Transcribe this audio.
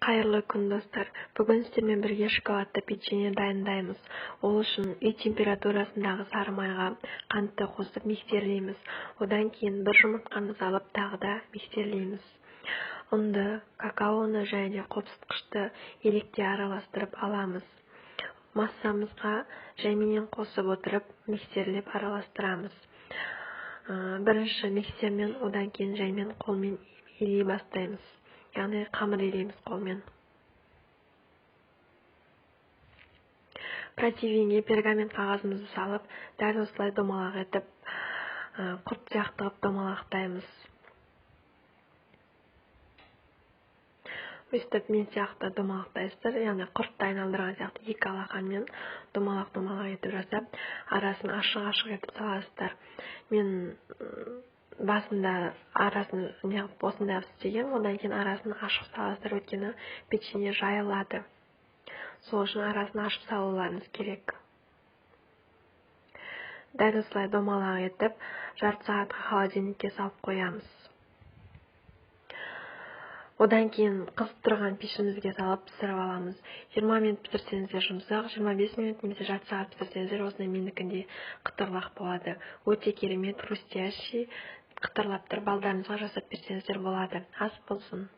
Қайырлы күн, достар! Бүгін сіздермен бірге шоколадты печенье дайындаймыз. Ол үшін үй температурасындағы сары майға қантты қосып миксерлейміз. Одан кейін бір жұмыртқаны салып, тағы да миксерлейміз. Ұнды, какаоны және де қопсытқышты електе араластырып аламыз. Массамызға жайменен қосып отырып, миксерлеп араластырамыз. Бірінші миксермен, одан кейін жаймен қолмен илей бастаймыз. Яғни қамыр илейміз қолмен. Противенге пергамент қағазымызды салып, дәл осылай домалақ етіп, құрт сияқты қылып домалақтаймыз. Өстіп мен сияқты домалақтайсыздар, яғни құртты айналдырған сияқты екі алақанмен домалақ-домалақ етіп жасап, арасын ашық-ашық етіп саласыздар. Мен басында арасын неғып осындай қылып істегенмін, одан кейін арасын ашық саласыздар, өйткені печенье жайылады. Сол үшін арасын ашып салуларыңыз керек. Дәл осылай домалақ етіп, жарты сағатқа холодильникке салып қоямыз. Одан кейін қызып тұрған пешімізге салып пісіріп аламыз. 20 минут пісірсеңіздер жұмсақ, 25 минут немесе жарты сағат пісірсеңіздер осындай менікіндей қытырлақ болады. Өте керемет, хрустящий, қытырлап тұр. Балдарыңызға жасап берсеңіздер болады. Ас болсын.